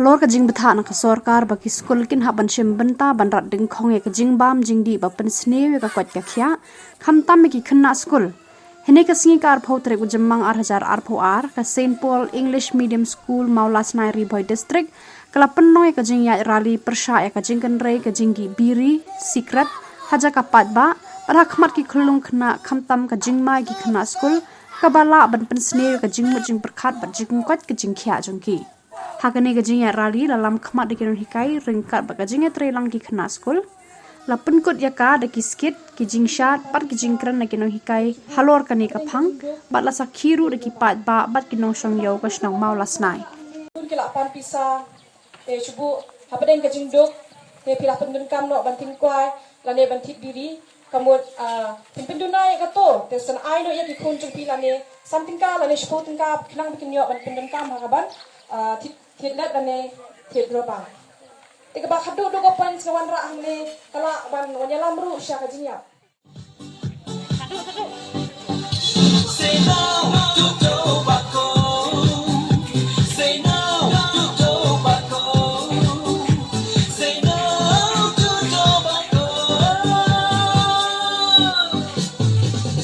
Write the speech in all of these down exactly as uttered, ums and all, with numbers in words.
Halor ka jingbthah na ka sorkar ba ki skul kin hap ban shim bynta ban rat dyngkhong ïa ka jingbam jingdih ba pynsniew ïa ka koit ka khiah, khamtam ïa ki khynnah skul. Hynne ka sngi ka arphew tarik u Jymmang ar hajar arphew ar, ka Saint Paul English Medium School, Mawlasnai, Ri Bhoi District, ka la pynlong ïa ka jingïaid rally pyrshah ïa ka jingkynrei ka jingdih biri sikret ha jaka paidbah bad ha khmat ki khyllung khynnah, khamtam ka jingma ïa ki khynnah skul kaba lah ban pynsniew ïa ka jingmut jingpyrkhat bad jingkoit ka jingkhiah jong ki. Ha kane ka jingïaid rally la lam khmat da ki nonghikai ryngkat bad ka jingïatreilang ki khynnah skul. La pynkut ïa ka da ki skit, ki jingshad bad ki jingkren na ki nonghikai halor kane ka phang, bad la sakhi ruh da ki paidbah bad ki nongshong ïew ka shnong Mawlasnai. Ki la pan pisa, te shu buh hapdeng ka jingduk, te phi la pyndonkam noh ban tyngkwai lane ban thied biri. Ka mut, ah, phin pynduna ïa kato, te san ai noh ïa ki khun jong phi lane san tyngka lane shiphew tyngka khnang ba kin ïoh ban pyndonkam ha kaban, ah, thied, thied lad lane thied rubber. Te kaba khadduh duh ka point nga wanrah hangne, ka lah ban wan ïalam ruh sha ka jingïap. Say no to tobacco. Say no to tobacco. Say no to tobacco.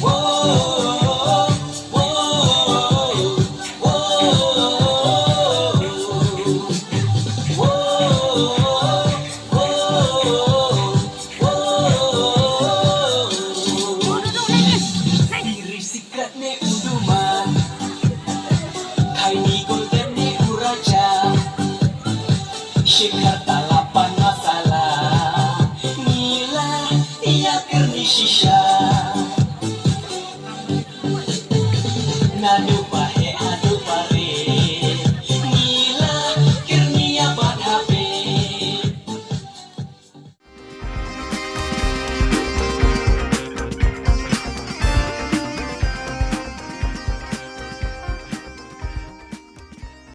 Whoa, whoa, whoa, whoa. Biri sikret ne u duma, khaini golden ne u raja, shikhar talapan masala, ngi la ïa kyrni shisha.